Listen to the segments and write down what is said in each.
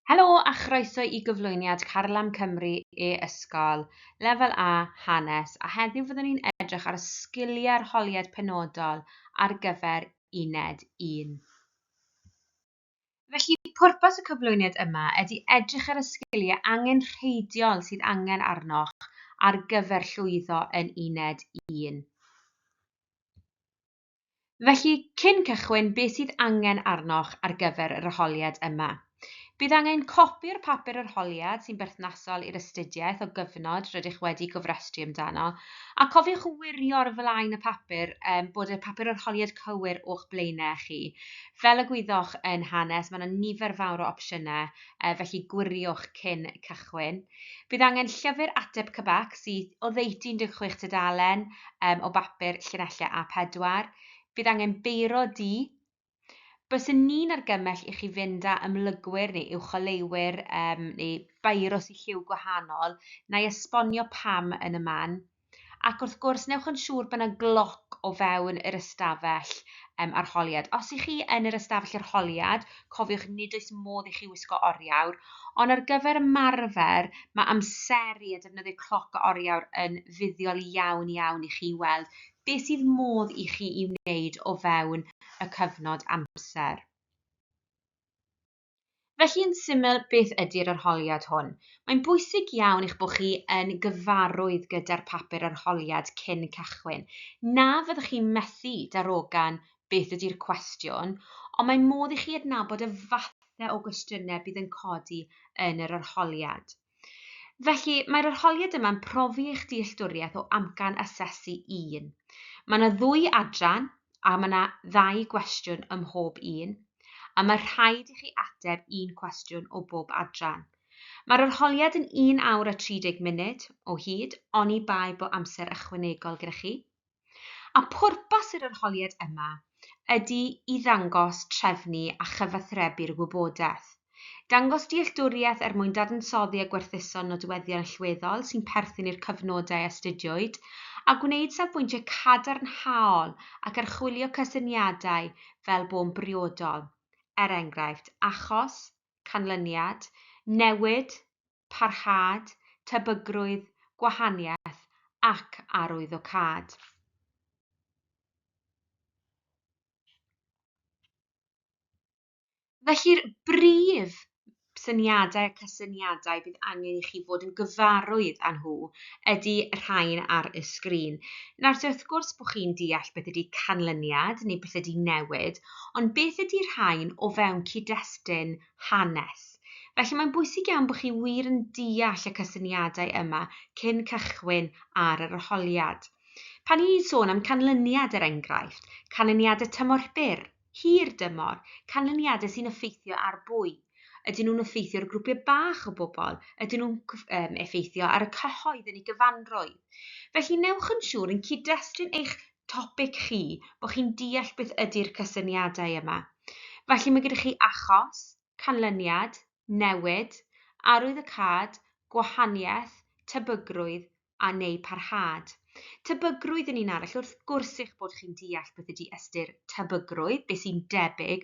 Helo a chroeso i gyflwyniad Carlam Cymru e-Ysgol, Lefel A, Hanes, a heddiw fyddwn ni'n edrych ar y sgiliau arholiad penodol ar gyfer Uned 1. Felly, pwrpas y cyflwyniad yma ydy edrych ar y sgiliau angenrheidiol sydd angen arnoch ar gyfer llwyddo yn Uned 1. Felly, cyn cychwyn, beth sydd angen arnoch ar gyfer yr arholiad yma? Bydd angen copi o'r papur arholiad sy'n berthnasol i'r astudiaeth o gyfnod rydych wedi gofrestru amdano, a cofiwch wirio ar flaen y papur um, bod y papur arholiad cywir o'ch blaenau chi. Fel y gwyddoch yn hanes, mae yna nifer fawr o opsiynau, felly gwiriwch cyn cychwyn. Bydd angen llyfr ateb Cybac sydd oddeutu 16 tudalen um, o bapur llinellau A4. Bydd angen beiro du. Byswn ni'n argymell i chi fynd â ymlygwyr neu uwcholeuwyr um, neu beiro sy'n lliw gwahanol, na i esbonio pam yn y man. Ac wrth gwrs, newch yn siŵr bod yna gloc o fewn yr ystafell um, arholiad. Os ych chi yn yr ystafell arholiad, cofiwch nid oes modd i chi wisgo oriawr, ond ar gyfer ymarfer, mae amseru a defnyddio cloc a oriawr yn fuddiol iawn iawn i chi weld beth sydd modd i chi i wneud o fewn y cyfnod amser. Felly yn syml, beth ydy'r arholiad hwn? Mae'n bwysig iawn eich bod chi yn gyfarwydd gyda'r papur arholiad cyn cychwyn. Na fyddwch chi'n methu darogan beth ydy'r cwestiwn, ond mae modd i chi adnabod y fathau o gwestiynau bydd yn codi yn yr arholiad. Felly, mae'r arholiad yma'n profi eich dealltwriaeth o amcan asesu un. Mae yna ddwy adran a mae yna ddau gwestiwn ym mhob un, a mae rhaid i chi ateb un cwestiwn o bob adran. Mae'r arholiad yn 1 awr a 30 munud o hyd, oni bai bod amser ychwanegol gyda chi. A pwrpas yr arholiad yma ydy i ddangos, trefnu a chyfathrebu'r wybodaeth. Dangos dealltwriaeth er mwyn dadansoddi a gwerthuso nodweddion allweddol sy'n perthyn i'r cyfnodau a astudiwyd, a gwneud safbwyntiau cadarnhaol ac archwilio cysyniadau fel bo'n briodol, er enghraifft, achos, canlyniad, newid, parhad, tebygrwydd, gwahaniaeth ac arwyddocâd. Felly'r brif syniadau a cysyniadau bydd angen i chi fod yn gyfarwydd â nhw ydy rhain ar y sgrin. Nawr te wrth gwrs bod chi'n deall beth ydy canlyniad neu beth ydy newid, ond beth ydy rhain o fewn cyd-destun hanes? Felly mae'n bwysig iawn bod chi wir yn deall y cysyniadau yma cyn cychwyn ar yr arholiad. Pan ni'n sôn am canlyniad er enghraifft, canlyniadau tymor byr, hir dymor, canlyniadau sy'n effeithio ar bwy? Ydyn nhw'n effeithio ar grwpiau bach o bobl? Ydyn nhw'n um, effeithio ar y cyhoedd yn ei gyfanrwydd? Felly newch yn siŵr yn cyd-destun eich topic chi bod chi'n deall beth ydy'r cysyniadau yma. Felly mae gyda chi achos, canlyniad, newid, arwyddocâd, gwahaniaeth, tebygrwydd a neu parhad. Tebygrwydd yn un arall, wrth gwrs eich bod chi'n deall beth ydy ystyr tebygrwydd, beth sy'n debyg,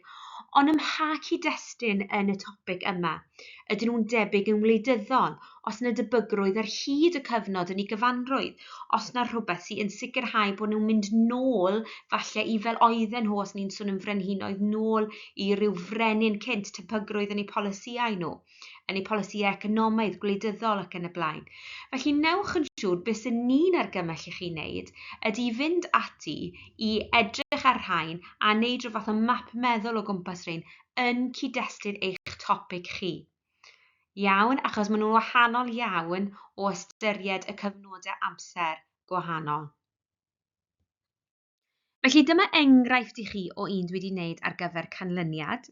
ond ym mha cyd-destun yn y topig yma? Ydyn nhw'n debyg yn wleidyddol? Os yna debygrwydd ar hyd y cyfnod yn ei gyfanrwydd? Os yna rhywbeth sy'n sicrhau bod nhw'n mynd nôl falle i fel oedden nhw os ni'n sôn am frenhinoedd nôl i ryw frenin cynt, tebygrwydd yn eu polisïau nhw? yn eu polisïau economaidd, gwleidyddol ac yn y blaen. Felly newch yn siŵr beth sy'n ni'n argymell i chi wneud ydy i fynd ati i edrych ar rhain a wneud rhyw fath o map meddwl o gwmpas rhain yn cyd-destun eich topig chi. Iawn, achos maen nhw'n wahanol iawn o ystyried y cyfnodau amser gwahanol. Felly dyma enghraifft i chi o un dwi wedi wneud ar gyfer canlyniad.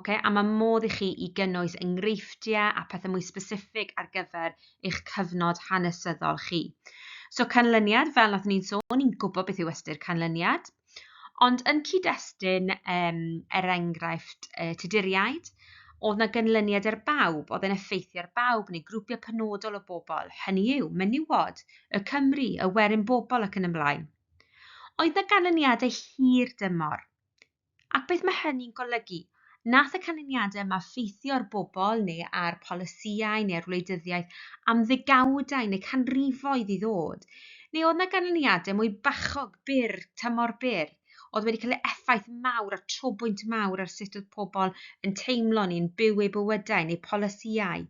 Okay? A mae modd i chi i gynnwys enghreifftiau a pethau mwy specific ar gyfer eich cyfnod hanesyddol chi. So canlyniad, fel nath ni'n sôn, ni'n gwybod beth yw ystyr canlyniad. Ond yn cyd-destun, um, er enghraifft, Tuduriaid, oedd na gynlyniad ar bawb, oedd yn effeithio ar bawb neu grwpiau penodol o bobl, hynny yw, menywod, y Cymry, y werin bobl ac yn y blaen. Oedd 'na ganlyniadau hir dymor? Ac beth mae hynny'n golygu? Nath y canlyniadau yma effeithio ar bobl neu ar polisïau neu ar wleidyddiaeth am ddegawdau neu canrifoedd i ddod? Neu oedd 'na ganlyniadau mwy bachog, byr, tymor byr, oedd wedi cael effaith mawr a trobwynt mawr ar sut oedd pobl yn teimlo neu'n byw eu bywydau neu polisïau?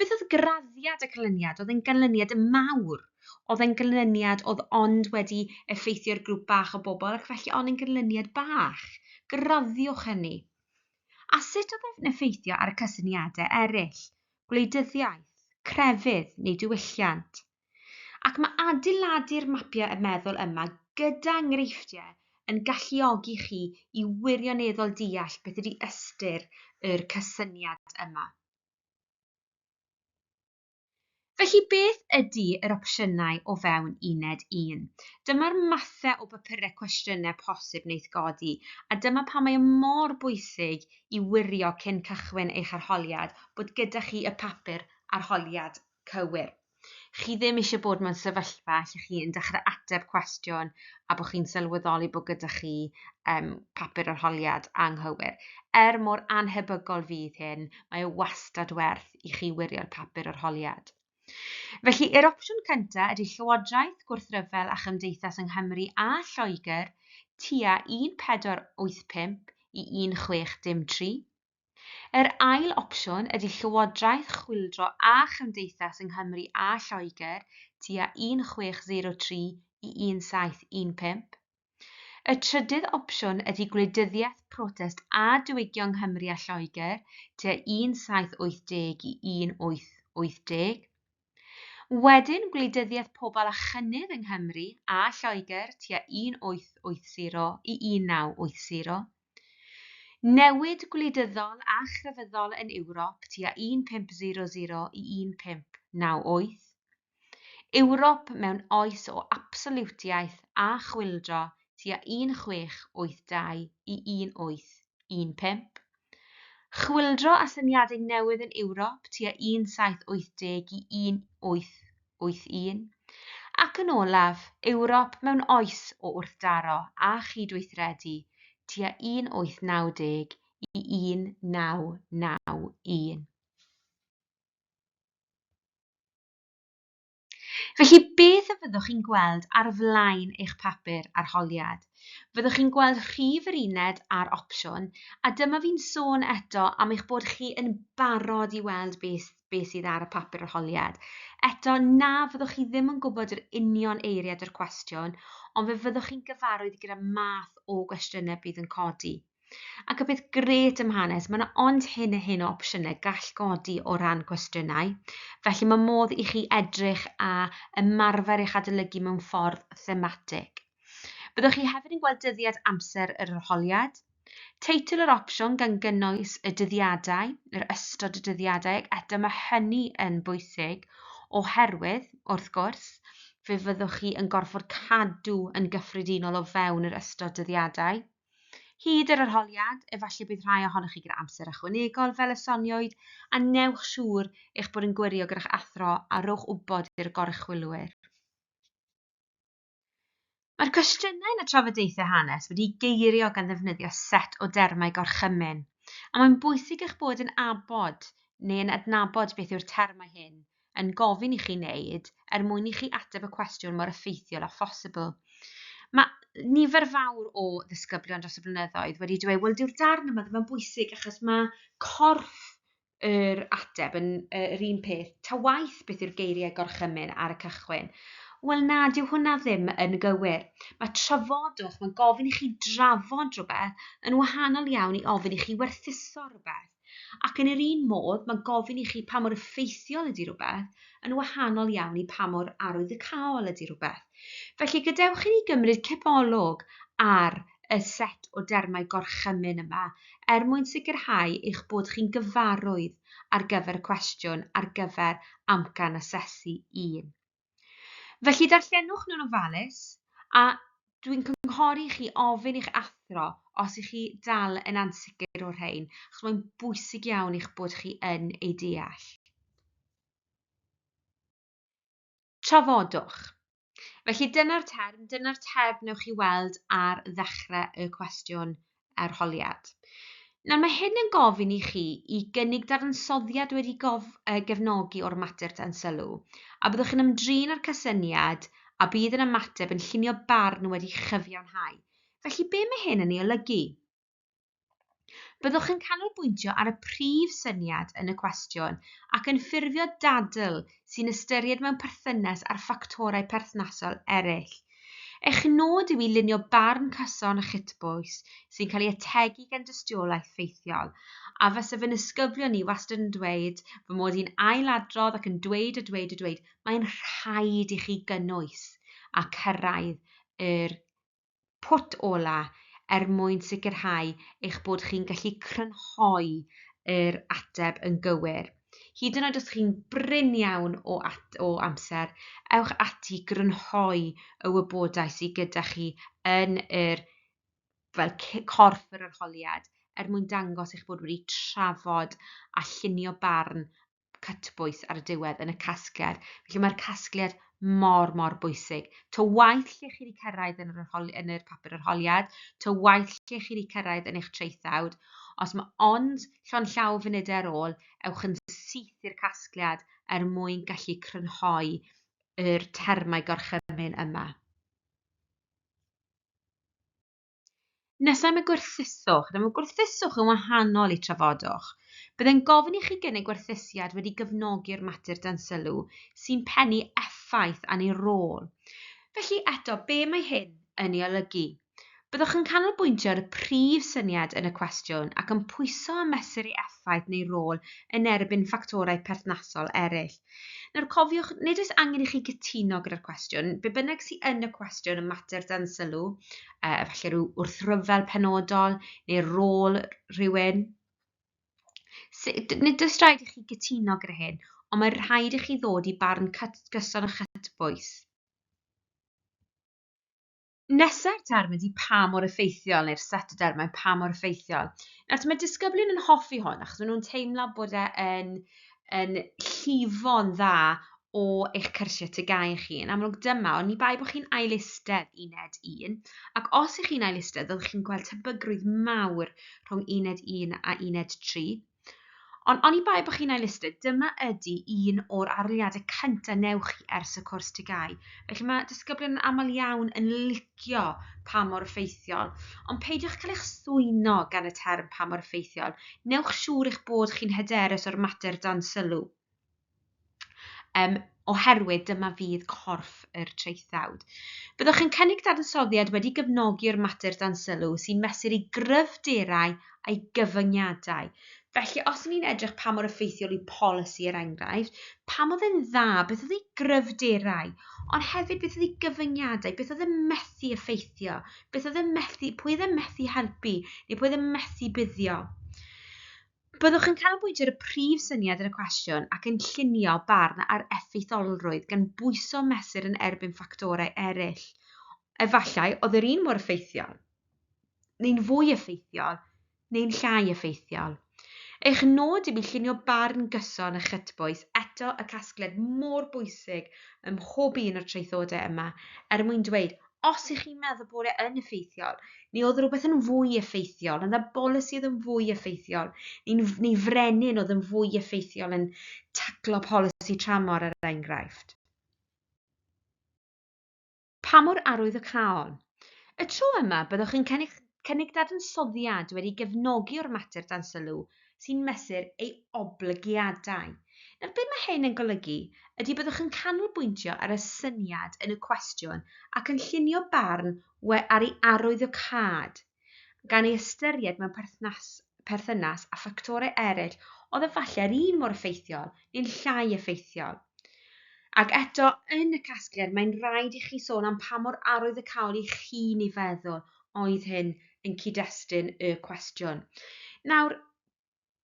Beth oedd graddiad y canlyniad? Oedd e'n ganlyniad mawr? Oedd e'n ganlyniad oedd ond wedi effeithio ar grŵp bach o bobl ac felly ond yn ganlyniad bach? Graddiwch hynny. A sut oedd e'n effeithio ar y cysyniadau eraill? Gwleidyddiaeth, crefydd neu diwylliant? Ac mae adeiladu'r mapiau y meddwl yma gyda enghreifftiau yn galluogi chi i wirioneddol deall beth ydy ystyr yr cysyniad yma. Felly beth ydy yr opsiynau o fewn uned 1? Dyma'r mathau o bapurau cwestiynau posib wneith godi, a dyma pam mae o mor bwysig i wirio cyn cychwyn eich arholiad bod gyda chi y papur arholiad cywir. Chi ddim eisiau bod mewn sefyllfa lle chi yn dechrau ateb cwestiwn a bod chi'n sylweddoli bod gyda chi papur arholiad anghywir. Er mor annhebygol fydd hyn, mae o wastad werth i chi wirio'r papur arholiad. Felly, yr opsiwn cyntaf ydy Llywodraeth, Gwrthryfel a Chymdeithas yng Nghymru a Lloegr tua 1485 i 1603. Yr ail opsiwn ydy Llywodraeth, Chwyldro a Chymdeithas yng Nghymru a Lloegr tua 1603 i 1715. Y trydydd opsiwn ydy Gwleidyddiaeth, Protest a Diwygio yng Nghymru a Lloegr tua 1780 i 1880. Wedyn Gwleidyddiaeth Pobl a Chynnydd yng Nghymru a Lloegr tua 1880 i 1980. Newid gwleidyddol a chrefyddol yn Ewrop tua 1500 i 1598. Ewrop mewn oes o absoliwtiaeth a chwyldro tua 1682 i 1815. Chwyldro a syniadau newydd yn Ewrop tua 1780 i 1881. Ac yn olaf, Ewrop mewn oes o wrthdaro a chydweithredu tua 1890 i 1991. Felly, beth y fyddwch chi'n gweld ar flaen eich papur arholiad? Fyddwch chi'n gweld rhif yr uned a'r opsiwn, a dyma fi'n sôn eto am eich bod chi yn barod i weld beth sydd ar y papur arholiad. Eto, na, fyddwch chi ddim yn gwybod yr union eiriad o'r cwestiwn, ond fe fyddwch chi'n gyfarwydd gyda math o gwestiynau bydd yn codi. Ac y peth grêt am hanes, mae yna ond hyn a hyn o opsiynau gall godi o ran cwestiynau, felly mae modd i chi edrych a ymarfer eich adolygu mewn ffordd thematig. Byddwch chi hefyd yn gweld dyddiad amser yr arholiad, teitl yr opsiwn gan gynnwys y dyddiadau, yr ystod y dyddiadau, ac eto mae hynny yn bwysig oherwydd, wrth gwrs, fe fyddwch chi yn gorfod cadw yn gyffredinol o fewn yr ystod dyddiadau. Hyd yr arholiad, efallai bydd rhai ohonoch chi gyda amser ychwanegol fel y soniwyd, a newch siŵr eich bod yn gwirio gyda'ch athro a rowch wybod i'r goruchwylwyr. Mae'r cwestiynau yn y trafodaethau hanes wedi'u geirio gan ddefnyddio set o dermau gorchymyn, a mae'n bwysig eich bod yn abod neu yn adnabod beth yw'r termau hyn yn gofyn i chi wneud er mwyn i chi ateb y cwestiwn mor effeithiol â phosibl. Mae nifer fawr o ddisgyblion dros y blynyddoedd wedi dweud, wel, dyw'r darn yma ddim yn bwysig achos mae corff yr ateb yn yr un peth, ta waeth beth yw'r geiriau gorchymyn ar y cychwyn. Wel na, dyw hwnna ddim yn gywir. Mae trafodwch, mae'n gofyn i chi drafod rhywbeth yn wahanol iawn i ofyn i chi werthuso rhywbeth. Ac yn yr un modd, mae gofyn i chi pa mor effeithiol ydy rhywbeth yn wahanol iawn i pa mor arwyddocaol ydy rhywbeth. Felly gadewch i ni gymryd cipolwg ar y set o dermau gorchymyn yma er mwyn sicrhau eich bod chi'n gyfarwydd ar gyfer y cwestiwn ar gyfer amcan asesu 1. Felly darllenwch nhw'n ofalus a dwi'n cynghori chi ofyn i'ch athro os ych chi dal yn ansicr o'r rhain, achos mae'n bwysig iawn eich bod chi yn ei deall. Trafodwch. Felly dyna'r term, dyna'r term newch chi weld ar ddechrau y cwestiwn arholiad. Nawr mae hyn yn gofyn i chi i gynnig dadansoddiad wedi gof, gefnogi o'r mater dan sylw, a byddwch yn ymdrin â'r cysyniad a bydd yn ymateb yn llunio barn wedi chyfiawnhau. Felly be mae hyn yn ei olygu? Byddwch yn canolbwyntio ar y prif syniad yn y cwestiwn ac yn ffurfio dadl sy'n ystyried mewn perthynas â'r ffactorau perthnasol eraill. Eich nod yw i lunio barn cyson a chytbwys sy'n cael ei ategu gan dystiolaeth ffeithiol, a fysa fy nisgyblion i wastad yn dweud fy mod i'n ailadrodd ac yn dweud a dweud a dweud, mae'n rhaid i chi gynnwys a cyrraedd yr pwt ola er mwyn sicrhau eich bod chi'n gallu crynhoi yr ateb yn gywir. Hyd yn oed os chi'n brin iawn o, at, o amser, ewch ati i grynhoi y wybodaeth sydd gyda chi yn yr fel corff yr arholiad er mwyn dangos eich bod wedi trafod a llunio barn cytbwys ar y diwedd yn y casgliad. Felly mae'r casgliad mor, mor bwysig. Ta waeth lle chi wedi cyrraedd yn yr, yn yr papur arholiad, ta waeth lle chi wedi cyrraedd yn eich traethawd, os mae ond llond llaw o funudau ar ôl, ewch yn syth i'r casgliad er mwyn gallu crynhoi yr termau gorchymyn yma. Nesaf mae gwerthuswch. Nawr mae gwerthuswch yn wahanol i trafodwch. Byddai'n gofyn i chi gynnig gwerthusiad wedi gefnogi'r mater dan sylw sy'n pennu effaith an ei rôl. Felly eto, be mae hyn yn ei olygu? Byddwch yn canolbwyntio ar y prif syniad yn y cwestiwn ac yn pwyso a mesur ei effaith neu rôl yn erbyn ffactorau perthnasol eraill. Nawr cofiwch, nid oes angen i chi gytuno gyda'r cwestiwn. Be bynnag sydd yn y cwestiwn y mater dan sylw, efallai rhyw wrthryfel penodol neu rôl rhywun. Nid oes rhaid i chi gytuno gyda hyn, ond mae rhaid i chi ddod i barn gyson a chytbwys. Nesa'r term ydy pa mor effeithiol, neu'r set o dermau pa mor effeithiol. Nawr, mae disgyblion yn hoffi hwn, achos maen nhw'n teimlo bod e yn, yn llifo'n dda o eich cyrsiau TGAU chi. Yn amlwg dyma, ond ni bai bod chi'n ailistedd uned 1, ac os ych chi'n ailistedd, fyddwch chi'n gweld tebygrwydd mawr rhwng uned 1 a uned 3. Ond oni bai bod chi'n ailistedd, dyma ydy un o'r arholiadau cyntaf newch chi ers y cwrs TGAU. Felly mae disgyblion yn aml iawn yn licio pa mor effeithiol. Ond peidiwch cael eich swyno gan y term pa mor effeithiol. Newch siŵr eich bod chi'n hyderus o'r mater dan sylw. Oherwydd dyma fydd corff yr traethawd. Byddwch yn cynnig dadansoddiad wedi gefnogi'r mater dan sylw sy'n mesur ei gryfderau a'i gyfyngiadau. Felly, os ni'n edrych pa mor effeithiol yw polisi er enghraifft, pam oedd e'n dda, beth oedd ei gryfderau, ond hefyd beth oedd ei gyfyngiadau, beth oedd e'n methu effeithio, beth oedd e'n methu, pwy oedd e'n methu helpu, neu pwy oedd e'n methu buddio. Byddwch yn canolbwyntio ar y prif syniad yn y cwestiwn ac yn llunio barn ar effeithiolrwydd gan bwyso mesur yn erbyn ffactorau eraill. Efallai oedd yr un mor effeithiol, neu'n fwy effeithiol, neu'n llai effeithiol. Eich nod yw i llunio barn gyson a chytbwys, eto y casgliad mor bwysig ym mhob un o'r traethodau yma, er mwyn dweud, os ych chi'n meddwl bod e yn effeithiol, neu oedd rhywbeth yn fwy effeithiol, yna bolisi oedd yn fwy effeithiol, neu, neu frenin oedd yn fwy effeithiol yn taclo polisi tramor er enghraifft. Pa mor arwyddocaol? Y tro yma, byddwch yn cynnig, cynnig dadansoddiad wedi gefnogi o'r mater dan sylw sy'n mesur ei oblygiadau. Nawr, beth mae hyn yn golygu ydy byddwch yn canolbwyntio ar y syniad yn y cwestiwn ac yn llunio barn ar ei arwyddocâd, gan ei ystyried mewn perthnas, perthynas â ffactorau eraill oedd efallai'r un mor effeithiol neu'n llai effeithiol. Ac eto, yn y casgliad, mae'n rhaid i chi sôn am pa mor arwyddocaol i chi'n ei feddwl oedd hyn yn cyd-destun y cwestiwn. Nawr,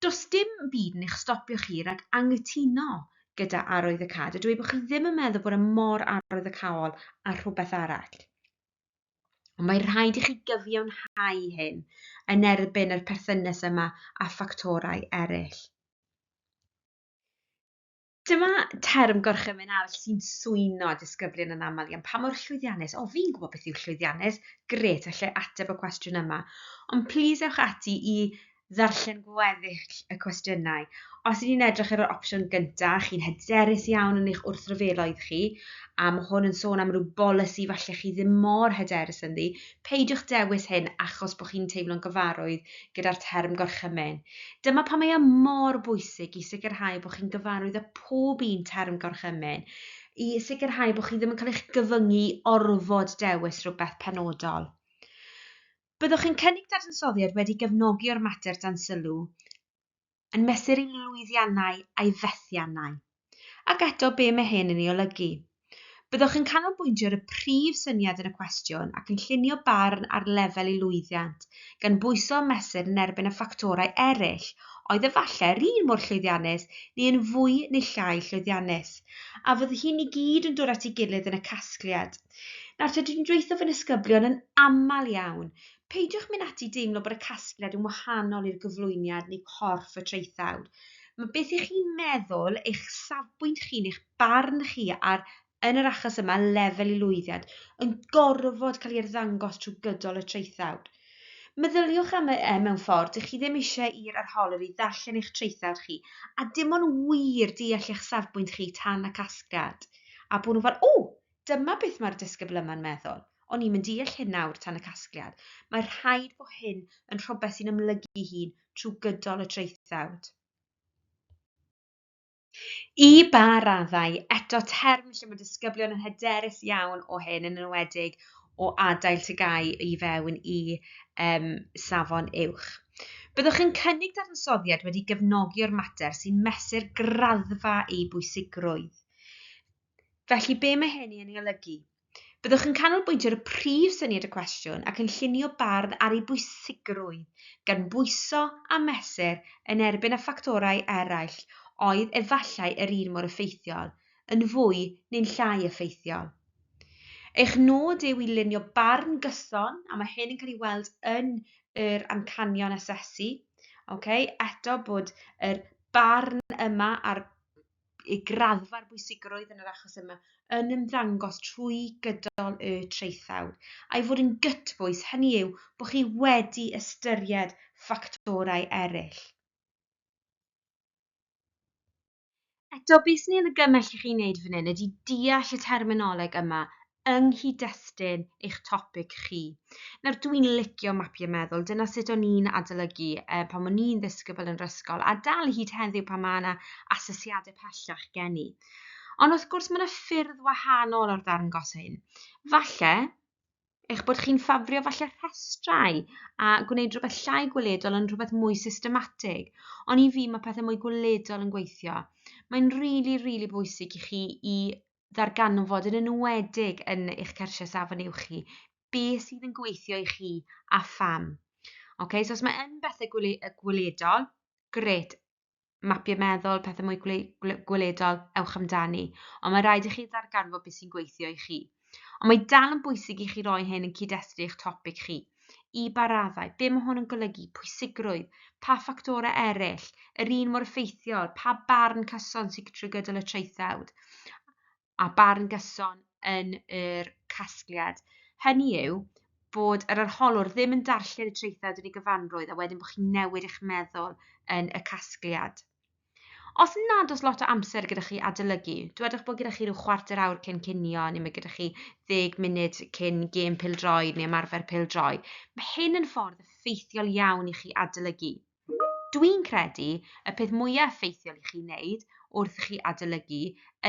does dim byd yn eich stopio chi rhag anghytuno gyda arwyddocâd a dweud bod chi ddim yn meddwl bod e mor arwyddocaol â rhywbeth arall. Ond mae rhaid i chi gyfiawnhau hyn yn erbyn yr perthynas yma a ffactorau eraill. Dyma term gorchymyn arall sy'n swyno disgyblion yn aml iawn. Pa mor llwyddiannus? O, fi'n gwybod beth yw llwyddiannus. Grêt, allai ateb y cwestiwn yma. Ond plîs ewch ati i ddarllen gweddill y cwestiynau. Os ydyn ni'n edrych ar yr opsiwn gyntaf, chi'n hyderus iawn yn eich wrthryfeloedd chi, a mae hwn yn sôn am ryw bolisi falle chi ddim mor hyderus ynddi, peidiwch dewis hyn achos bod chi'n teimlo'n gyfarwydd gyda'r term gorchymyn. Dyma pam mae e mor bwysig i sicrhau bod chi'n gyfarwydd â pob un term gorchymyn, i sicrhau bod chi ddim yn cael eich gyfyngu i orfod dewis rhywbeth penodol. Byddwch yn cynnig dadansoddiad wedi gefnogi o'r mater dan sylw, yn mesur ei lwyddiannau a'i fethiannau. Ac eto, be mae hyn yn ei olygu? Byddwch yn canolbwyntio ar y prif syniad yn y cwestiwn ac yn llunio barn ar lefel ei lwyddiant, gan bwyso a mesur yn erbyn y ffactorau eraill oedd efallai yr un mor llwyddiannus neu yn fwy neu llai llwyddiannus, a fydd hyn i gyd yn dod at ei gilydd yn y casgliad. Nawr te, dwi'n dweutho fy nisgyblion yn aml iawn, peidiwch mynd ati i deimlo bod y casgliad yn wahanol i'r gyflwyniad neu corff y traethawd. Mae beth ych chi'n meddwl, eich safbwynt chi neu'ch barn chi ar, yn yr achos yma, lefel i lwyddiant, yn gorfod cael ei arddangos trwy gydol y traethawd. Meddyliwch am e mewn ffordd, dych chi ddim eisiau i'r arholwr i ddarllen eich traethawd chi, a dim ond wir deall eich safbwynt chi tan y casgliad, a bod nhw fel, o, Dyma beth mae'r disgybl yma'n meddwl. O'n i'm yn deall hyn nawr tan y casgliad. Mae rhaid bod hyn yn rhywbeth sy'n amlygu hun trwy gydol y traethawd. I ba raddau, eto term lle mae disgyblion yn hyderus iawn o hyn, yn enwedig o adael TGAU i fewn i um, safon uwch. Byddwch yn cynnig dadansoddiad wedi gefnogi o'r mater sy'n mesur graddfa ei bwysigrwydd. Felly, be mae hynny yn ei olygu? Byddwch yn canolbwyntio ar y prif syniad y cwestiwn ac yn llunio barn ar ei bwysigrwydd, gan bwyso a mesur yn erbyn y ffactorau eraill oedd efallai yr un mor effeithiol, yn fwy neu'n llai effeithiol. Eich nod yw i lunio barn gyson, a mae hyn yn cael ei weld yn yr amcanion asesu. Okay? Eto bod yr barn yma a'r y graddfa'r bwysigrwydd yn yr achos yma yn ymddangos trwy gydol y traethawd, a'i fod yn gytbwys, hynny yw, bod chi wedi ystyried ffactorau eraill. Eto, beth sy'n ei gymell i chi wneud fan hyn ydy deall y terminoleg yma yng nghyd-destun eich topig chi. Nawr, dwi'n licio mapiau meddwl, dyna sut o'n i'n adolygu eh, pan o'n i'n ddisgybl yn yr ysgol, a dal hyd heddiw pan mae yna asesiadau pellach gen i. Ond wrth gwrs, mae yna ffyrdd wahanol o'r ddangos hyn. Falle eich bod chi'n ffafrio falle rhestrau a gwneud rhywbeth llai gweledol yn rhywbeth mwy systematig. Ond i fi mae pethau mwy gweledol yn gweithio. Mae'n rili, really, rili really bwysig i chi i ddarganfod, yn enwedig yn eich cyrsiau Safon Uwch chi, beth sydd yn gweithio i chi a pham. Okay, so os mae yn bethau gweledol, gret, mapiau meddwl, pethau mwy gweledol, ewch amdani. Ond mae rhaid i chi ddarganfod beth sy'n gweithio i chi. Ond mae dal yn bwysig i chi roi hyn yn cyd-destun eich topig chi. I ba raddau? Be mae hwn yn golygu? Pwysigrwydd? Pa ffactorau eraill? Yr un mor effeithiol? Pa barn cyson sy'n trwy gydol y traethawd? A barn gyson yn yr casgliad. Hynny yw, bod yr arholwr ddim yn darllen y traethawd yn ei gyfanrwydd a wedyn bod chi'n newid eich meddwl yn y casgliad. Os nad oes lot o amser gyda chi adolygu, dwedwch bod gyda chi rhyw chwarter awr cyn cinio neu mae gyda chi ddeg munud cyn gêm pêl-droed neu ymarfer pêl-droed, mae hyn yn ffordd effeithiol iawn i chi adolygu. Dwi'n credu y peth mwyaf effeithiol i chi wneud wrth i chi adolygu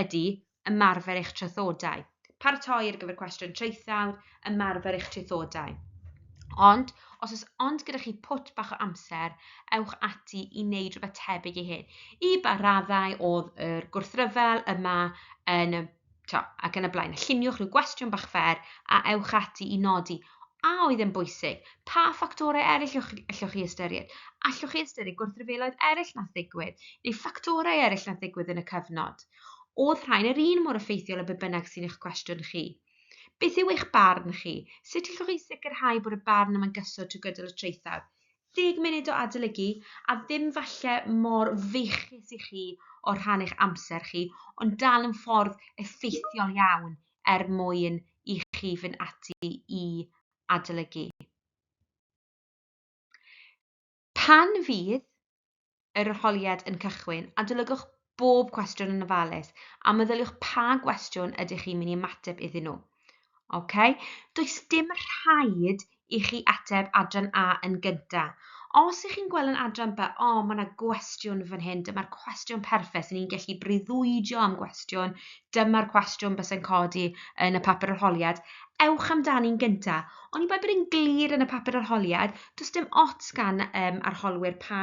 ydy ymarfer eich traethodau. Paratoi ar gyfer cwestiwn traethawd, ymarfer eich traethodau. Ond, os oes ond gyda chi pwt bach o amser, ewch ati i wneud rhywbeth tebyg i hyn. I ba raddau oedd yr gwrthryfel yma yn y, to, ac yn y blaen. Lluniwch rhyw gwestiwn bach fer a ewch ati i nodi a oedd yn bwysig, pa ffactorau eraill allwch chi ystyried? Allwch chi ystyried gwrthryfeloedd eraill nath ddigwydd, neu ffactorau eraill nath ddigwydd yn y cyfnod? Oedd rhain yr un mor effeithiol â be bynnag sy'n eich cwestiwn chi? Beth yw eich barn chi? Sut allwch chi sicrhau bod y barn yma'n gysod trwy gydol y traethawd? Ddeg munud o adolygu, a ddim falle mor feichus i chi o rhan eich amser chi, ond dal yn ffordd effeithiol iawn er mwyn i chi fynd ati i adolygu. Pan fydd yr arholiad yn cychwyn, adolygwch bob cwestiwn yn ofalus a meddyliwch pa gwestiwn ydych chi'n mynd i ymateb iddyn nhw. Okay? Does dim rhaid i chi ateb adran A yn gyntaf. Os ych chi'n gweld yn adran B, o, oh, mae yna gwestiwn fan hyn, dyma'r cwestiwn perffaith, ni'n gallu breuddwydio am gwestiwn, dyma'r cwestiwn bys yn codi yn y papur arholiad, ewch amdani'n gyntaf. Ond i bai bod yn glir yn y papur arholiad, does dim ots gan arholwyr pa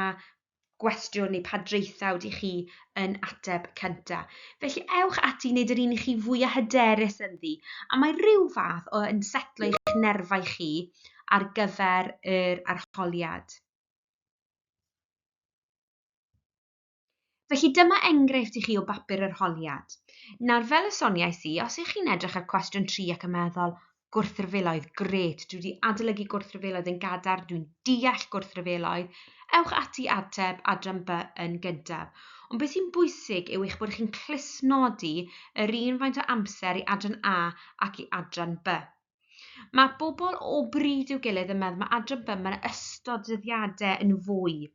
gwestiwn neu pa draethawd i chi yn ateb cyntaf. Felly ewch ati i wneud yr un i chi fwyaf hyderus ynddi. A mae rhyw fath o yn setlo eich nerfau chi ar gyfer yr arholiad. Felly dyma enghraifft i chi o bapur arholiad. Nawr, fel y soniais i, os ych chi'n edrych ar cwestiwn 3 ac yn meddwl, gwrthryfeloedd, grêt, dwi wedi adolygu gwrthryfeloedd yn gadarn, dwi'n deall gwrthryfeloedd, ewch ati ateb adran B yn gyntaf. Ond beth sy'n bwysig yw eich bod chi'n clustnodi yr un faint o amser i adran A ac i adran B. Mae bobl o bryd i'w gilydd yn meddwl mae adran B, mae'n ystod dyddiadau yn fwy.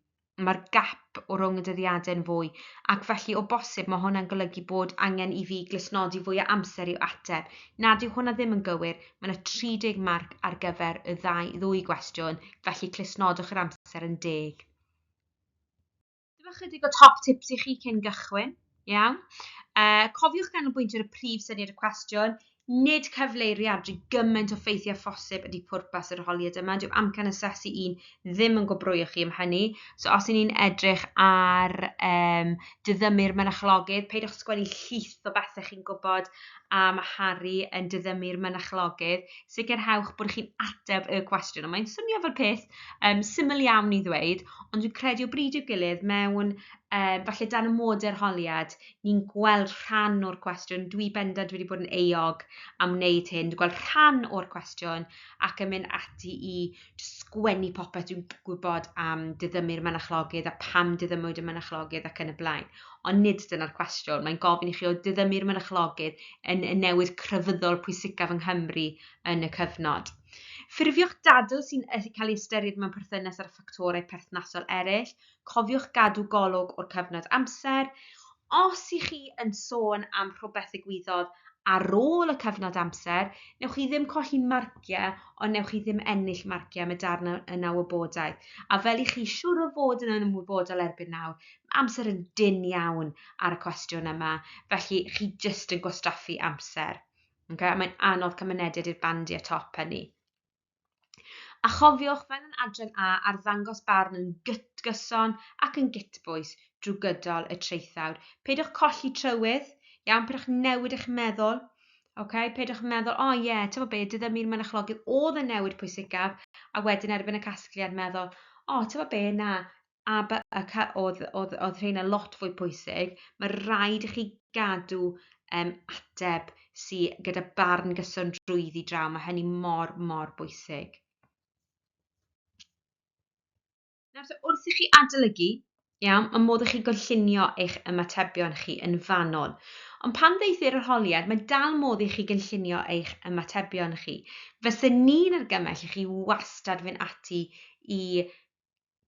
Mae'r gap o rhwng y dyddiadau yn fwy, ac felly o bosib mae hwnna'n golygu bod angen i fi glustnodi fwy o amser i'w ateb. Nad yw hwnna ddim yn gywir, mae yna 30 marc ar gyfer y ddwy gwestiwn, felly clustnodwch yr amser yn deg. Dyma chydig o top tips i chi cyn gychwyn, iawn? Cofiwch ganolbwyntio ar y prif syniad y cwestiwn, nid cyfle i riadru gymaint o ffeithiau phosib ydy pwrpas yr arholiad yma. Dyw amcan asesu un ddim yn gwobrwyo chi am hynny. So os y'n ni'n edrych ar diddymu'r mynachlogydd, peidiwch sgwennu llith o bethau chi'n gwybod am Harry yn diddymu'r mynachlogydd. Sicrhewch bod chi'n ateb y cwestiwn. Mae'n swnio fel peth syml iawn i ddweud, ond dwi'n credu o bryd i'w gilydd mewn falle dan y mod arholiad, ni'n gweld rhan o'r cwestiwn. Dwi bendant wedi bod yn euog am wneud hyn. Dwi'n gweld rhan o'r cwestiwn ac yn mynd ati i sgwennu popeth dwi'n gwybod am diddymu'r mynachlogydd a pam diddymwyd y mynachlogydd ac yn y blaen. Ond nid dyna'r cwestiwn. Mae'n gofyn i chi o diddymu'r mynachlogydd yn y newid crefyddol pwysicaf yng Nghymru yn y cyfnod. Ffurfiwch dadl sy'n cael ei ystyried mewn perthynas â'r ffactorau perthnasol eraill. Cofiwch gadw golwg o'r cyfnod amser. Os ych chi yn sôn am rhywbeth ddigwyddodd ar ôl y cyfnod amser, newch chi ddim colli marciau, ond newch chi ddim ennill marciau am y darn yna o wybodaeth. A fel i chi siŵr o fod yn ymwybodol erbyn nawr, amser yn dynn iawn ar y cwestiwn yma, felly chi jyst yn gwastraffu amser. Okay? A mae'n anodd cael mynediad i'r bandiau top hynny. A chofiwch, fel yn adran A, arddangos barn yn gyson ac yn gytbwys drwy gydol y traethawd. Peidiwch colli trywydd, iawn, peidiwch newid eich meddwl. Okay? Peidiwch meddwl, o oh, ie, yeah, ti'n be, diddymu'r mynachlogydd oedd y newid pwysicaf, a wedyn erbyn y casgliad meddwl, o, oh, ti'n be, na, A, B, a C oedd rheina lot fwy pwysig. Mae rhaid i chi gadw ateb sy gyda barn gyson drwyddi draw. Mae hynny mor, mor bwysig. Nawr, so, wrth i chi adolygu, iawn, mae modd i chi gynllunio eich ymatebion chi yn fanwl. Ond pan ddeith i'r arholiad, mae dal modd i chi gynllunio eich ymatebion chi. Fysen ni'n argymell i chi wastad fynd ati i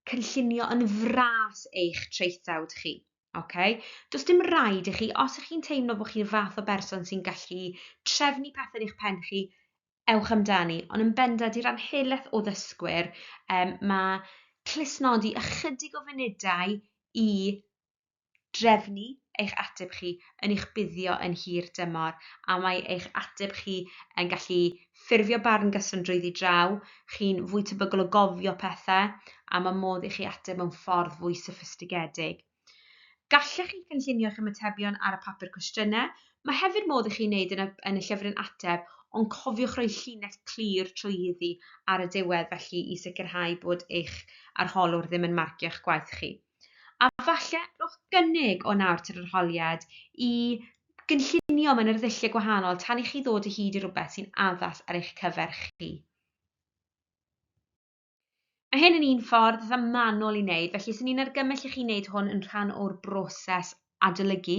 cynllunio yn fras eich traethawd chi. Okay? Does dim rhaid i chi, os ych chi'n teimlo bod chi'n fath o berson sy'n gallu trefnu pethau yn eich pen chi, ewch amdani. Ond yn bendant i ran helaeth o ddysgwyr, mae clustnodi ychydig o funudau i drefnu eich ateb chi yn eich buddio yn hir dymor, a mae eich ateb chi yn gallu ffurfio barn gyson drwyddi draw, chi'n fwy tebygol o gofio pethau, a mae modd i chi ateb mewn ffordd fwy soffistigedig. Gallech chi gynllunio eich ymatebion ar y papur cwestiynau. Mae hefyd modd i chi wneud yn y llyfryn ateb, ond cofiwch roi llinell clir trwy iddi ar y diwedd, felly i sicrhau bod eich arholwr ddim yn marcio eich gwaith chi. A falle rhowch gynnig o nawr tu'r arholiad i gynllunio mewn arddulliau gwahanol tan i chi ddod o hyd i rhywbeth sy'n addas ar eich cyfer chi. Mae hyn yn un ffordd eitha manwl i wneud, felly 'swn i'n argymell i chi wneud hwn yn rhan o'r broses adolygu,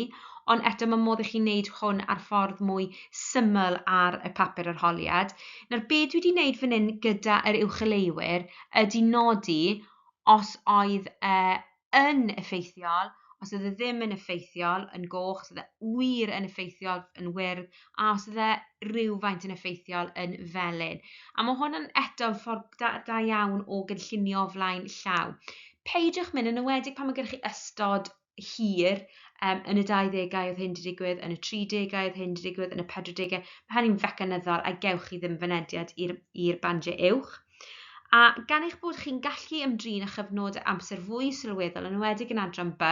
ond eto mae modd i chi wneud hwn ar ffordd mwy syml ar y papur arholiad. Nawr, be dwi wedi wneud fan hyn gyda yr uwcholeuwyr ydy nodi, Os oedd e yn effeithiol, os oedd e ddim yn effeithiol yn goch, os oedd e wir yn effeithiol yn wyrdd, a os oedd e rhywfaint yn effeithiol yn felyn. A mae hwn yn eto yn ffordd da, da iawn o gynllunio flaen llaw. Peidiwch mynd yn enwedig pan mae gennych chi ystod hir, yn y 20au oedd hyn 'di digwydd, yn y 30au oedd hyn 'di digwydd, yn y 40au, mae hynny'n fecanyddol a gewch chi ddim fynediad i'r bandiau uwch. A gan eich bod chi'n gallu ymdrin â chyfnodau amser fwy sylweddol, yn enwedig yn adran B,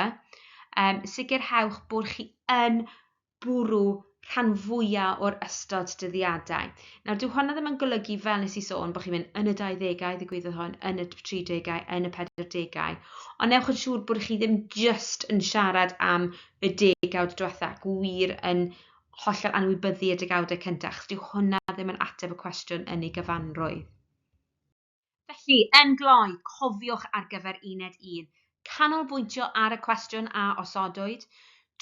sicrhewch bod chi yn bwrw rhan fwya o'r ystod dyddiadau. Nawr, dyw hwnna ddim yn golygu, fel nes i sôn, bod chi'n mynd yn y 20au, ddigwyddodd hwn, yn y 30au, yn y 40au, ond newch yn siŵr bod chi ddim jyst yn siarad am y degawd diwetha, ac wir yn hollol anwybyddu y degawdau cyntaf, achos dyw hwnna ddim yn ateb y cwestiwn yn ei gyfanrwydd. Felly, yn gloi, cofiwch ar gyfer Uned 1, canolbwyntio ar y cwestiwn a osodwyd,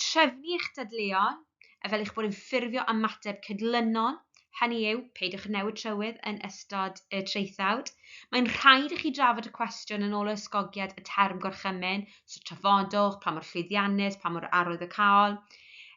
trefnu eich dadleuon, a fel eich bod yn ffurfio ymateb cydlynol, hynny yw, peidiwch â newid trywydd yn ystod y traethawd. Mae'n rhaid i chi drafod y cwestiwn yn ôl ysgogiad y term gorchymyn, so trafodwch pa mor llwyddiannus, pa mor arwyddocaol.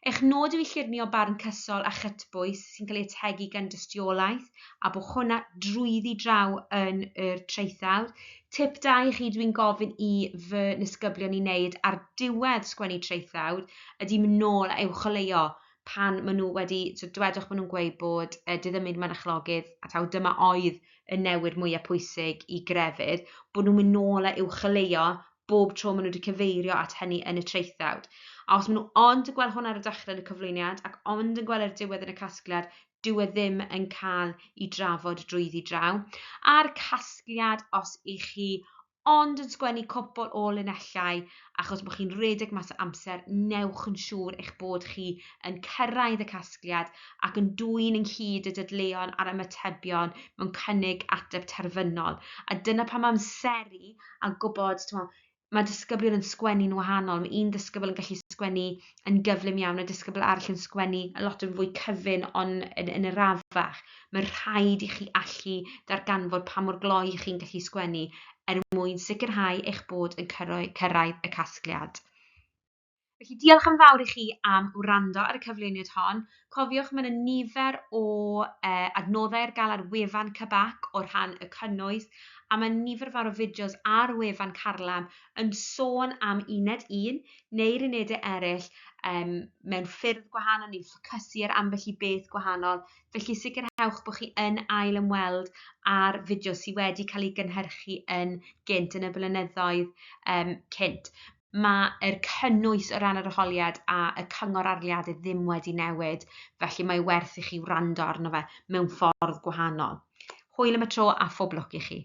Eich nod yw i llurnio barn cysol a chytbwys sy'n cael ei ategu gan dystiolaeth, a bod hwnna drwyddi draw yn yr traethawd. Tip da i chi dwi'n gofyn i fy nisgyblion i wneud ar diwedd sgwennu traethawd ydy mynd nôl a uwcholeuo pan maen nhw wedi, so dwedwch maen nhw'n gweud bod diddymu'r mynachlogydd a taw dyma oedd y newid mwyaf pwysig i grefydd, bod nhw'n mynd nôl a uwcholeuo bob tro maen nhw wedi cyfeirio at hynny yn y traethawd. A os maen nhw ond yn gweld hwnna ar y dechrau yn y cyflwyniad ac ond yn gweld ar y diwedd yn y casgliad, dyw e ddim yn cael ei drafod drwyddi draw. A'r casgliad, os i chi ond yn sgwennu cwpl o linellau achos bod chi'n rhedeg mas o amser, newch yn siŵr eich bod chi yn cyrraedd y casgliad ac yn dwyn ynghyd y dadleuon a'r ymatebion mewn cynnig ateb terfynol. A dyna pam amseru a gwybod, timod, mae disgyblion yn sgwennu'n wahanol. Mae un disgybl yn gallu sgwennu yn gyflym iawn a disgybl arall yn sgwennu a lot yn fwy cyfun ond yn, yn arafach. Mae rhaid i chi allu darganfod pa mor gloi chi'n gallu sgwennu er mwyn sicrhau eich bod yn cyrraedd y casgliad. Felly diolch yn fawr i chi am wrando ar y cyflwyniad hon. Cofiwch, mae yna nifer o adnoddau ar gael ar wefan CBAC o rhan y cynnwys, a mae nifer fawr o fideos ar wefan Carlam yn sôn am uned 1 neu'r unedau eraill um, mewn ffyrdd gwahanol neu'n ffocysu ar ambell i beth gwahanol. Felly sicrhewch bod chi yn ail ymweld â'r fideo sydd wedi cael ei gynhyrchu yn gynt, yn y blynyddoedd um, cynt. Mae'r cynnwys o ran yr arholiad a y cyngor arholiadau ddim wedi newid, felly mae werth i chi wrando arno fe mewn ffordd gwahanol. Hwyl am y tro a phob lwc i chi.